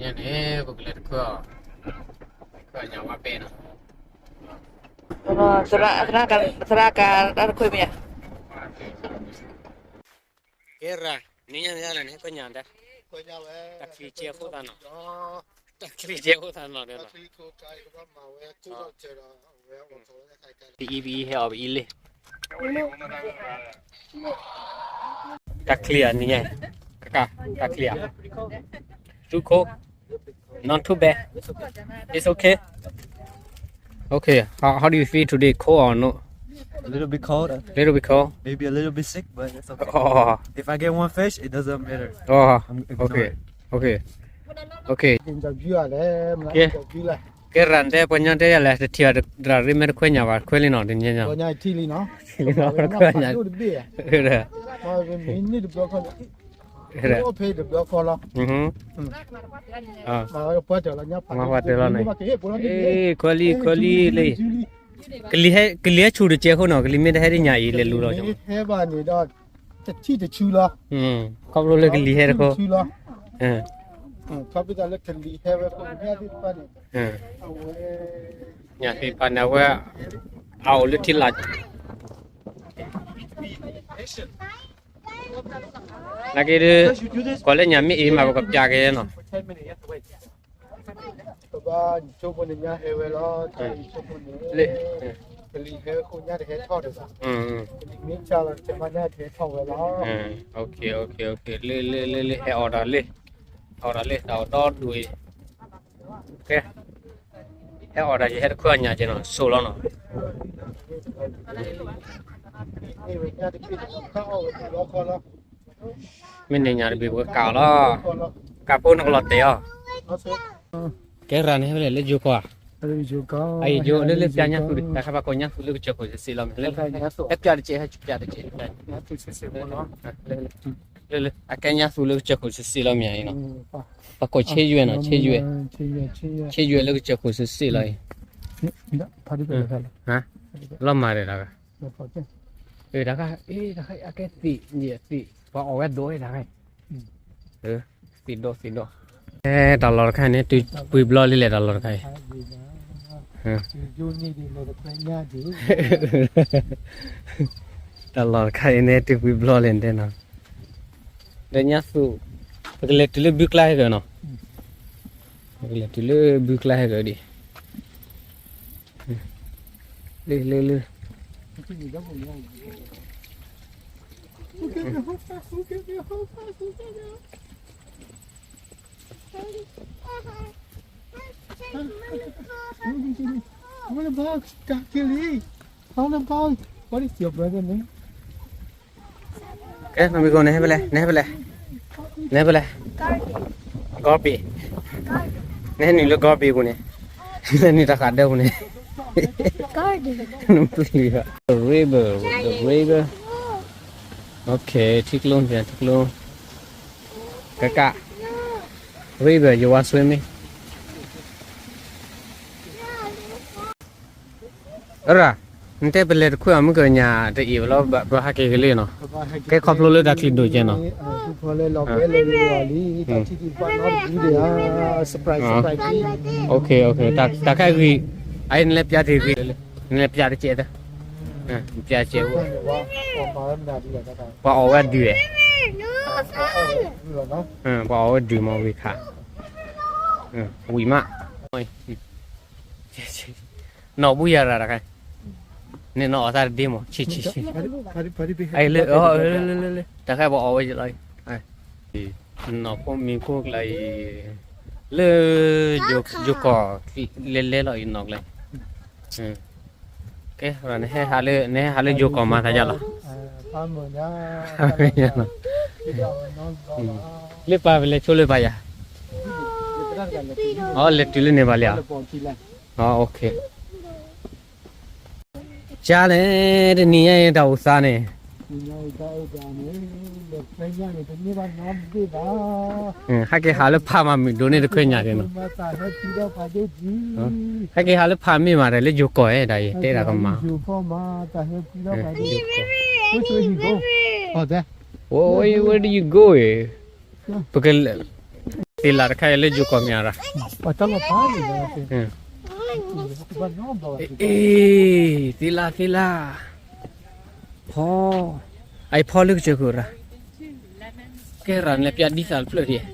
ညါန့ၣ် ပကလဲၤတခွဲအီၤ, တခွဲအီၤညါဝါပဲနီၤ, သရၣ်ကါတၢ်တခွဲမ့ၢ်ဧါ, ကဲရၤ, နံၤညါန့ၣ်လဲၣ်န့ၣ် ခွဲညါဒၣ်, တၢ်ချံကဲဖိသးနီၤ, တၢ်ချံကဲဖိသးနီၤဒီးလီၤ, ပအံၤပအံၤဟဲအီၤပအံၤလံ တၢ်ချံဧါ နံၤညါ, ကကါ, တၢ်ချံဧါ, too cold, not too bad, it's okay, okay, how, how do you feel today, cold or no? A little bit cold. Little bit cold. Maybe a little bit sick, but it's okay. Oh. If I get one fish, it doesn't matter. Oh, okay, okay, okay. ကဲရၤတဲ ပှၤညီတဲယၤလဲၣ် တထံၣ်အီၤတရၣ်ရ့မဲတခွဲညါဘၣ် ခွဲလံနီၤ တညါညါ, တခွဲညါ, မၤပှၤတဲလီၤန့ၣ်, ခွဲလံ ခွဲလံလံ, ကလံၤဟဲဆူၣ်တစဲးအဃိနီၤ ကလံၤမ့ၢ်တဟဲဒ်ညါအံၤ လဲၤလူၤလီၤ, တထံၣ်တဆူလီၤ, ခီဖျိလၢကလံၤဟဲတခီ, ခီဖျိလၢကလံၤဟဲဝဲ ညါသ့ၣ်တဖၣ်န့ၣ် အဝဲ အအိၣ်လၢထံလာ်, နာ်က့ဒုး ကွၢ်လၢညါမ့ၢ်အံၤမး ပကပျးက့ၤနီၤ, ကဘၣ်ဆိဖိန့ၣ်ညါဟဲဝဲလီၤ, လၢ ကလံၤဟဲဃိညါတဟဲထီၣ်ဒီးဘၣ်, ကလံၤမ့ၢ်ဆါလီၤတမၤညါတဟဲထီၣ်ဝဲလီၤ, လၢ လၢ လၢ လၢ ဟဲအီၣ်တၢ်လံ, အီၣ်တၢ်လံ တၢ်အီၣ်ဒီဒူၣ်အံၤ, ကဲ ဟဲအီၣ်တၢ်ယဟဲတခွဲအီၤညါကဲနီၤ ဆိၣ်လီၤနီၤ, မ့ၢ်န့ၣ်ညါတဘ့ၣ်ပကကးအီၤလီၤ, ကးဖိနကလီၤတဲာ်အီၤ, ကဲရၤန့ၣ်ဟဲဖဲလဲၣ်လၢယိၤကီၢ်ဧါ, အယိၤလၢလၢပျးညါသူၣ်, တၢ်ခါဘၣ်ကိးညါသူၣ်လၢကစၢၢ်ခိၣ်စ့ၢ်စ့ၢ်လီၤမ့ၢ်, ဟဲပျးတကဲး ဟဲပျးတကဲး, လၢလၢ အကဲညါသူၣ်လၢကစၢၢ်ခိၣ်စ့ၢ်စ့ၢ်လီၤမ့ၢ်အံၤနီၤ, ပှၤကိးဆ့ယွဲၢ်နီၤ, ဆ့ယွဲၢ်, ဆ့ယွဲၢ်လၢကစၢၢ်ခိၣ်စ့ၢ်စ့ၢ်လီၤအံၤ, လီၤမၤဒီးတၢ်ဂၤ, တၢ်ခါ တၢ်ခါ အကဲသ့ၣ် သ့ၣ် ပှၤအီၣ်ဝဲဒိးတၢ်ခါ, သ့ၣ်ဒိး သ့ၣ်ဒိး, တၢ်လီၢ်တခါန့ၣ် တုၤပှံၤဘျီလံလဲၣ် တၢ်လီၢ်တခါအံၤ, တၢ်လီၢ်တခါအံၤန့ၣ် တုၤပှံၤဘျီလံတဲနီၤ, ဒီးညါသူၣ် ပကလဲၤတုၤလၢဘုကျါဟဲကၢၤနီၤ, ပကလဲၤတုၤလၢဘုကျါဟဲကၢၤဒံး, လၢ လၢ လၢ What about Kakili? How about, what is your brother name? ကဲ နမံၤကိးန့ၣ် ဟဲဖဲလဲၣ် နဟဲဖဲလဲၣ် နဟဲဖဲလဲၣ် Garbage, နဟဲနုာ်လၢ garbage ပူၤန့ၣ် နဟဲနုာ်တၢ်ဃးဒၢပူၤန့ၣ် river, the river, okay, ထံကျိ ထံကျိ ကက river, you want swimming? အရၣ်, နတဲပလဲၤတခွဲအီၤမုၢ်ကညါတအံၤဝဲလီၤ ပဟးက့ၤကလံၢ်နီၤ, ကဲခီဖျိလၢတၢ်ချံဒိၣ်ကဲနီၤ, okay, okay, တၢ်ခဲဂံၢ်, အနလဲၤပျးတ့ၢ်ဂံၢ်, နလဲၤပျးတကဲး, ပျးတကဲး, ပှၤအီၣ်ဝဲဒုးဝဲ, ပှၤအီၣ်ဝဲဒုးမ့ၢ်ဝံၤခါ, ဝံၤမး နီၢ်ဘူယၤရၤတခါ, န့ၣ်နီၢ်အီၣ်သးတဒ့မး ဆံးဆံးဆံး, လၢ လၢ လၢ တၢ်ခါပှၤအီၣ်ဝဲယလီၤအံၤ, နီၢ်ဖိမံၤဖိကျါအံၤ, လၢ ယိၤကီၢ် လဲၤလဲၤလီၤအံၤနီၢ်ကျါအံၤ, ကဲ နဟဲဟးလၢ နဟဲဟးလၢယိၤကီၢ်မၤသးယါလီၤ, လၢပၢ်ပလဲၤဆိလၢပၢ်ယၤ, အလဲၤတုၤလၢန့ၣ်ဘၣ်လံဧါ, ကၠါလဲၣ် တနံၤညါအံၤတၢ်အိၣ်သးန့ၣ်, ဟဲက့ၤဟးလၢဖးမးမုၢ်ဒိၣ်န့ၣ်တခွဲညါက့ၤနီၤ, ဟဲက့ၤဟးလၢဖးမ့ၢ်မးဒီး လၢယိၤကီၢ်ဧဲဒၣ်အံၤ တဲဒၣ်ကမၤ, where, where do you go, ပကလဲၤ သ့ၣ်လၣ်တခါအံၤလၢယိၤကီၢ်မ့ၢ်ဧါရၤ, အ့ သ့ၣ်လၣ်သ့ၣ်လၣ်, ဖီ, အအံၤဖီလၢကစၢၢ်ခိၣ်ရၤ, ကဲရၤန့ၣ်ပျးဒ်သၣ်တဖျၢၣ်ဒံး,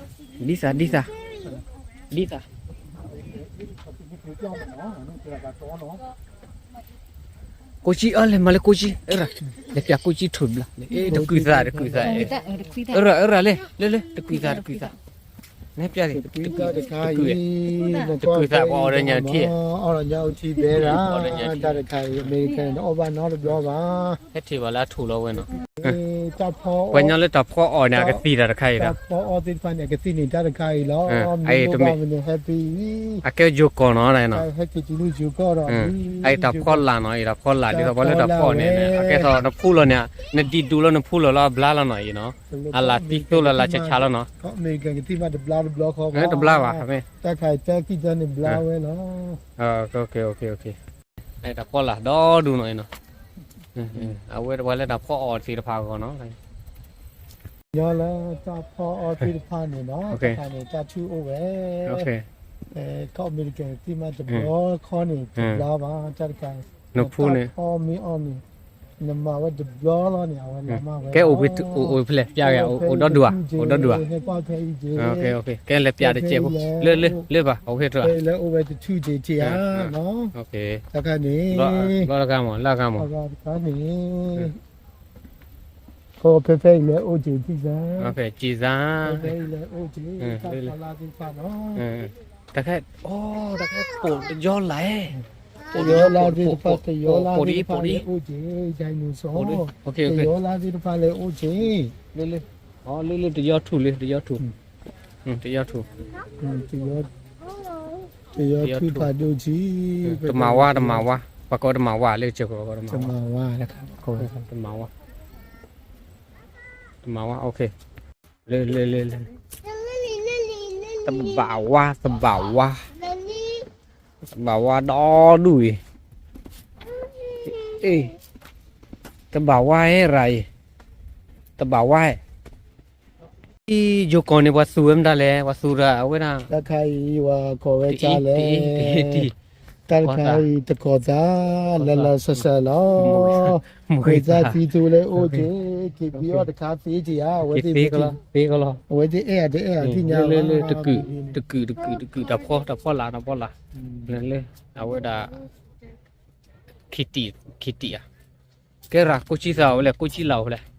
ဒ်သၣ် ဒ်သၣ်, ဒ်သၣ် ကိးကံအီၤလဲၤမၤလၢကိးကံ, လဲၤပျးကိးကံထိၣ်တဘျီ, တကွံာ်သး တကွံာ်သး, အရၤ အရၤလၢ လၢ လၢ တကွံာ်သး တကွံာ်သး, နပျး, တကွံာ်သး ပှၤအီၣ်ဒီးညၣ်ထံ, အီၣ်ဒီးညၣ်ထံဘဲရၤ, တၢ်တခါအံၤ အမဲရကၤန့ၣ် တအီၣ်ဘၣ်နီတဘျီဘၣ်, ဟဲထံၣ်ဘၣ်လၢအထူၣ်လီၤဝဲနီၤ, ပှၤညီလၢတၢ်ဖီအီၣ်န့ၣ် အကသံၣ်တၢ်တခါအံၤဒီး, တၢ်ဖီအီၣ်သ့ၣ်တဖၣ်န့ၣ် အကသံၣ်န့ၣ်တၢ်တခါအံၤလီၤ, မ့ၢ်ဘၣ်မနုၤဟဲပံၤ အကဲယိၤကီၢ်နီၤ, ဟဲက့ၤတုၤလၢယိၤကီၢ်ဒီး, အအံၤတၢ်ဖီလာ်နီၤ, အံၤတၢ်ဖီလာ် ဒ်သိးပှၤလၢတၢ်ဖီအီၣ်န့ၣ် အကဲသိးနဖူလီၤန့ၣ်, နဒံးဒူလီၤနဖူလီၤလၢအဘျါလီၤနီၤအံၤနီၤ, အလၢသံသိလၢလၢဆးဆးလီၤနီၤ, တဘျါဘၣ်, တၢ်ခါအံၤတၢ်ခံတၢ်န့ၣ်ဘျါဝဲလီၤ, တၢ်ဖီလာ်ဒီဒူၣ်နီၤအံၤနီၤ, အဝဲတပှၤလၢတၢ်ဖီအီၣ်သ့ၣ်တဖၣ်အဂီၢ်နီၤ, ညီလၢတၢ်ဖီအီၣ်သ့ၣ်တဖၣ်န့ၣ်နီၤ, တၢ်ခါန့ၣ် တၢ်ထူအိၣ်ဝဲ, ခီၣ်မ့ၢ်တကဲၤသ့ၣ်မးတဘျီခီန့ၣ် တဘျါဘၣ်, တၢ်တခါ, နဖူန့ၣ်, ဖီမ့ၢ်အီၣ်န့ၣ်, နမၤဝဲတဘျီလီၤန့ၣ် အဝဲလီၤမၢ်ဝဲ, ကဲအိၣ်ဖဲအိၣ်ဖဲလဲၣ် ပျးက့ၤ အိၣ်ဒီဒူၣ်ဧါ, အိၣ်ဒီဒူၣ်ဧါ, ကဲလဲၤပျးတကဲးဖိ, လၢ လၢ လၢဘၣ် အိၣ်ဖဲတြၢၤ, လၢအိၣ်ဝဲတထူၣ်တကဲးဧါ, တၢ်ခါန့ၣ်, ဘျီတခါမး လၢခါမး, တၢ်ခါန့ၣ် ကီၢ်ဖဲဖဲအံၤလၢအိၣ်က့ၤ ကံစါ, ဖဲဖဲအံၤလၢအိၣ်က့ၤ တၢ်ဖီလာ်သ့ၣ်တဖၣ်နီၤ, တၢ်ခါ, အိ တၢ်ခါ ပိာ်တယီလၢ်, တယီလၢ်သ့ၣ်တဖၣ် တယီလၢ်သ့ၣ်တဖၣ်လၢအိၣ်က့ၤ, ဒိၣ်နီၤစီၤ, တယီလၢ်သ့ၣ်တဖၣ်လၢအိၣ်က့ၤ, လၢ လၢ တယီထူၣ်လၢ တယီထူၣ်, တယီထူၣ်, တယီထူၣ်ဖးဒိၣ်ကံ, တမၤဝါ တမၤဝါ, ပှၤကိးတမၤဝါလၢကစၢၢ်ခိၣ်, တမၤဝါ, တမၤဝါ, တမၤဝါ, လၢ လၢ လၢ လၢ, တဘၣ်ဝါ တဘၣ်ဝါ, တဘၣ်ဝါဒီဒူၣ်အံၤ, တဘၣ်ဝါဟဲရၤအံၤ, တဘၣ်ဝါ, ယိၤကီၢ်န့ၣ် ပှၤသူဝဲမတၤလဲၣ်, ပှၤသူတၢ်အဝဲဒၣ်, တၢ်ခါအံၤ ပှၤကိးဝဲကလဲၣ်, တၢ်တခါအံၤ တကိးသး လၢလၢဆးဆးလီၤ, မ့ၢ်သးသံသိလၢအိၣ်က့ၤ, က့ၤဘံအီၣ်တခါသ့က့ၤဧါ, အဝဲသ့ၣ်, အဝဲသ့ၣ်အဲၣ်အတအဲၣ်အီၤသ့ၣ်ညါလီၤ, တကုာ် တကုာ် တကုာ် တကုာ် တၢ်ဖီ တၢ်ဖီလာ် တၢ်ဖီလာ်, လၢ အဝဲဒၣ် ခံတံၢ် ခံတံၢ်ဧါ, ကဲရၤ ကိးကံသးအိၣ်ဖဲလဲၣ် ကိးကံလာ်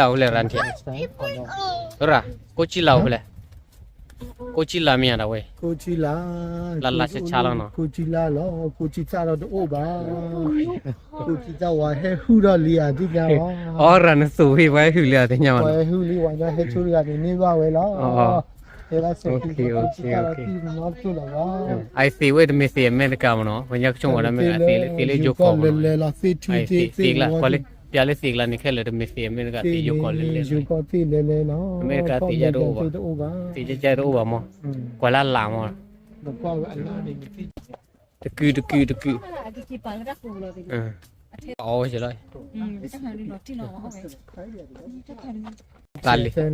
အိၣ်ဖဲလဲၣ်, ကိးကံလာ်အိၣ်ဖဲလဲၣ်ရၤထံၣ်, ရၤ ကိးကံလာ်အိၣ်ဖဲလဲၣ်, ကိးကံလာ်မ့ၢ်ဧါဒၣ်ဝဲ, ကိးကံလာ်, လၢလၢဆးဆးလီၤနီၤ, ကိးကံလာ်လီၤ, ကိးကံသးဒီးတအိၣ်ဘၣ်, ကိးကံသးဝဲဟဲဟုၣ်ထီၣ်လံဧါသ့ၣ်ညါလီၤ, အီရၤနသူၣ်ဝံၤ ပှၤဟဲဟုၣ်လံဧါသ့ၣ်ညါလီၤ, ပှၤဟဲဟုၣ်လံ ပှၤညီဟဲဆိတဂၤန့ၣ် န့ၢ်ဘၣ်ဝဲလီၤ, ဟဲလၢစိၤခံ ကိးကံသးဒီးသံနီတကၠိၢ်လီၤဘၣ် အသ့ၣ်ဝဲတမ့ၢ်သ့ၣ်အမဲရကၤမ့ၢ်နီၤ, ပှၤညါကဆိကမိၣ်ဝဲဒၣ်မ့ၢ်အသ့ၣ်လၢယိၤကီၢ်မ့ၢ်နီၤ, သ့ၣ်လၢ ပျးလၢသ့ၣ်ကျါန့ၣ် ခဲလၢာ်တမ့ၢ်သ့ၣ်အမဲရကၤ သ့ၣ်ယိၤကီၢ်လၢလဲၣ်လီၤ, အမဲရကၤသ့ၣ်ယါတအိၣ်ဘၣ်, သ့ၣ်ယါတအိၣ်ဘၣ်မ့ၢ်, ကွၢ်လၢအလၢ်မ့ၢ်, တကုာ်တကုာ်တကုာ်, အီဝဲကလီၤ သးလ့ၤ,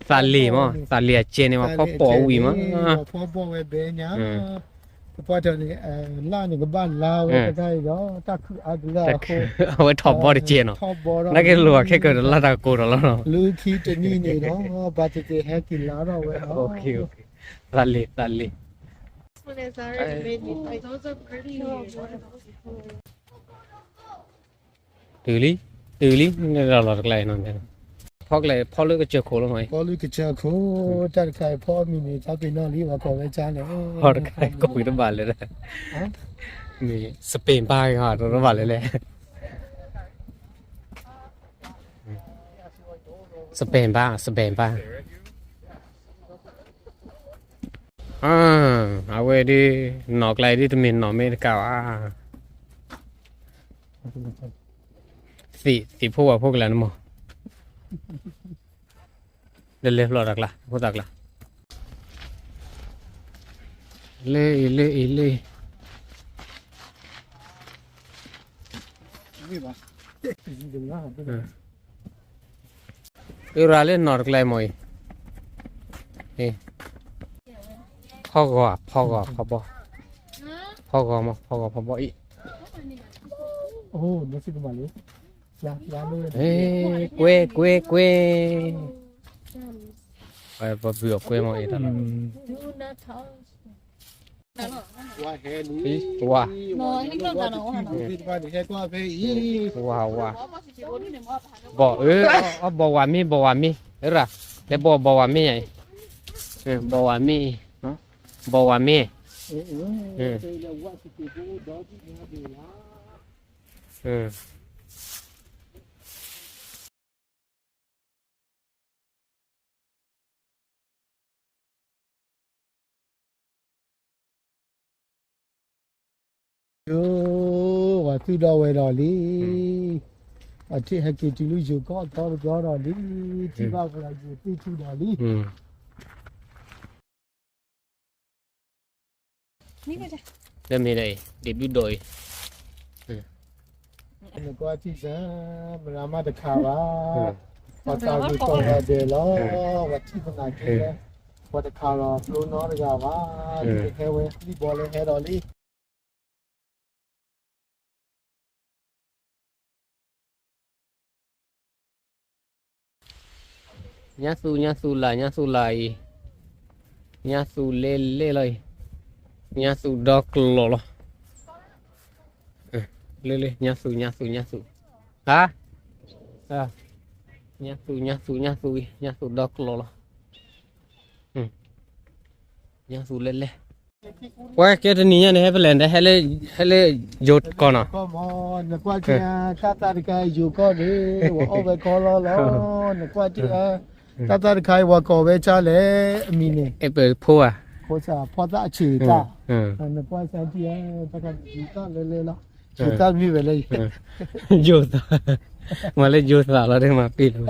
သးလ့ၤမး, သးလ့ၤအကဲန့ၣ်မး ဖီပိာ်ဝံၤမး, ပှၤတၢ်န့ၣ် လၢ်န့ၣ်ကဘၣ်လါဝဲတခါအံၤဒီး တၢ်ခုအါကလၢ်အဃိ, အဝဲထီၣ်ဘီတကဲနီၤ, နကလိၣ်အခဲကၢၢ်တလါတၢ်ကိးဒီးလီၤနီၤ, လၢခံတနံၤန့ၣ်ဒီး ဘၣ်သ့ၣ်သ့ၣ်ဟဲက့ၤလါထီၣ်ဝဲလီၤ, သးလ့ၤ သးလ့ၤ တုၤလံ, တုၤလံ, နရၤလီၤတကျါအံၤနီၤ, ဖီကျဲ ဖီလၢကစၢၢ်ခိၣ်လီၤမး, ဖီလၢကစၢၢ်ခိၣ်, တၢ်တခါအံၤ ဖီမံၤန့ၣ် တၢ်ပ့ၤနီၣ်လံ ပှၤကိးဝဲကါန့ၣ်, ဖီတခါအံၤ ကိးဝံၤတဘၣ်လၢၤ, မ့ၢ် စပ့ၤဘါ တဘၣ်လၢၤလဲၣ်, စပ့ၤဘါ စပ့ၤဘါ အဝဲဒ် နီၢ်ကျါအံၤဒ်တမ့ၢ်နီၢ်မ့ၢ်တကးဘၣ်, သ့ၣ် သ့ၣ်ဖိဝဲဖိကလၢာ်န့ၣ်မး, လၢလဲၤဖျီၣ်တၢ်ကျါ ဖိသၣ်ကျါ, လၢအံၤ လၢအံၤ လၢအံၤ အရၤလၢနီၢ်တကျါအံၤမးအံၤ, ဖီဂီၤ ဖီဂီၤ ဖီဘီ, ဖီဂီၤမး ဖီဂီၤ ဖီဘီအံၤ, ကွဲ ကွဲ ကွဲ, ပဘုးအီၤကွဲမးအံၤတၢ်လီၤ, ဝါ, ဝါ, ဝါ, ဘီၣ်အၢ, အဘီၣ်ဝၤမ့ၢ် ဘီၣ်ဝၤမ့ၢ် အရၤ, လဲၤဘီၣ်ဘီၣ်ဝၤမ့ၢ်ညါအံၤ, ဘီၣ်ဝၤမ့ၢ်, ဘီၣ်ဝၤမ့ၢ်, ယိၤ, ပှၤသူၣ်ဒီဝဲဒီးလံ, ပှၤထံၣ်ဟဲက့ၤတုၤလၢယိၤကီၢ်သီတဘျီဒီးလံ, ထံၣ်ဘၣ်ပှၤယိၤသ့ၣ်ထူဒီးလံ. တမ့ၢ်ဒ်အံၤ ဒ့ဘုၣ်ဒိးအံၤ, နကွၢ်ထံၣ်စၢ်, မရၤမးတခါဘၣ်, ပှၤသးဂ့ၤကီၢ်ဂၤဒဲးလီၤ, ပှၤထံၣ်သနာ်က့, ပှၤတခါလီၤ ကျိနီတဂၤဘၣ်, ဟဲဝဲလံဘီလၢဟဲဒီးလံ. ညါသူ ညါသူလၢ် ညါသူလၢ်အံၤ, ညါသူလဲၤလဲၤလီၤအံၤ, ညါသူဒီကျိာ်လီၤ, လၢလၢ ညါသူ ညါသူ ညါသူ, ဟါ, ညါသူ ညါသူ ညါသူအံၤ ညါသူဒီကျိာ်လီၤ, ညါသူလဲၤလဲၤ. ပှၤကဲတနံၤညါန့ၣ် ဟဲဖဲလဲၣ်န့ၣ် ဟဲလၢယိၤကီၢ်နီၤ, နကွၢ်ထံၣ်ဧါ, တၢ်သးတခါယိၤကီၢ်န့ၣ် ပှၤအီၣ်ဝဲကီၢ်လီၤလီၤ, နကွၢ်ထံၣ်ဧါ, တၢ်သးတခါအံၤ ပှၤကိးဝဲဒ်လဲၣ် အမံၤန့ၣ်, အ့ၣ်ပၢၣ်ဖိဧါ, ဖိသၣ်, ဖိသၣ်အဆံးတၢ်, နကွၢ်စၢ်ထံၣ်ဧါ, တၢ်ခါယိၤကီၢ်လဲၤလဲၤလီၤ, ယိၤကီၢ်မ့ၢ်ဝဲလဲၣ်, ယိၤသး, မၤလၢယိၤသးလီၤဒီးမၤပ့ၢ်လီၤဝဲ